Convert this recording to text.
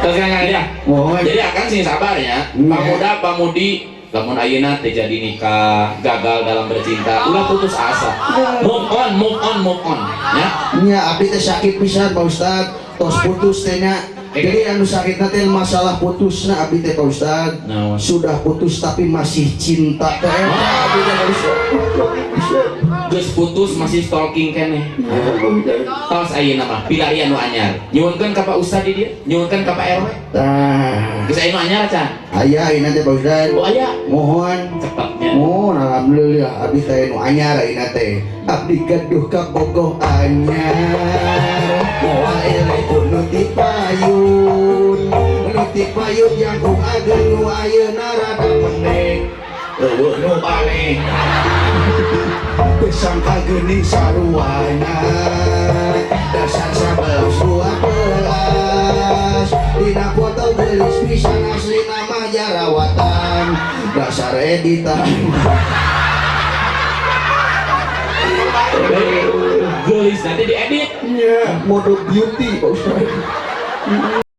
Terus kan ya. Mohon. Jadi akan sing sabar ya. Pemuda pamudi lamun ayeuna teh jadi nikah, gagal dalam bercinta, ulah putus asa. Move on, move on, move on. Ya. Nya abdi teh sakit pisan, Pak Ustad, tos putus teh nya. Jadi anu sakitna teh masalah putusna abdi teh, Pak Ustad. Naon? Sudah putus tapi masih cinta teh eta abdi teh, Pak Ustad. Sakit pisan. Geus putus masih stalking keneh. Ya, Pak Ustad. Tos ayeuna mah pilarian nu anyar. Nyuhunkeun ka Pak Ustad di dieu, nyuhunkeun ka Pak RW. Tah. Geus aya nu anyar acan? Aya ayeuna teh, Pak Ustad. Oh, aya. Mohon. Cepetnya. Mohon, alhamdulillah abdi teh nu anyar ayeuna teh. Abdi gaduh kabogoh anyar. Moal eleh ku nu ti payun. Nu ti payun jangkung ageng, nu ayeuna rada pendek. Euweuh nu balik. Teu sangka geuning saruana. Dasar 11 12. Dina foto geulis pisan, aslina mah jarawatan. Dasar editan. Geulis nanti diedit. Nya, mode beauty, Pak Ustaz.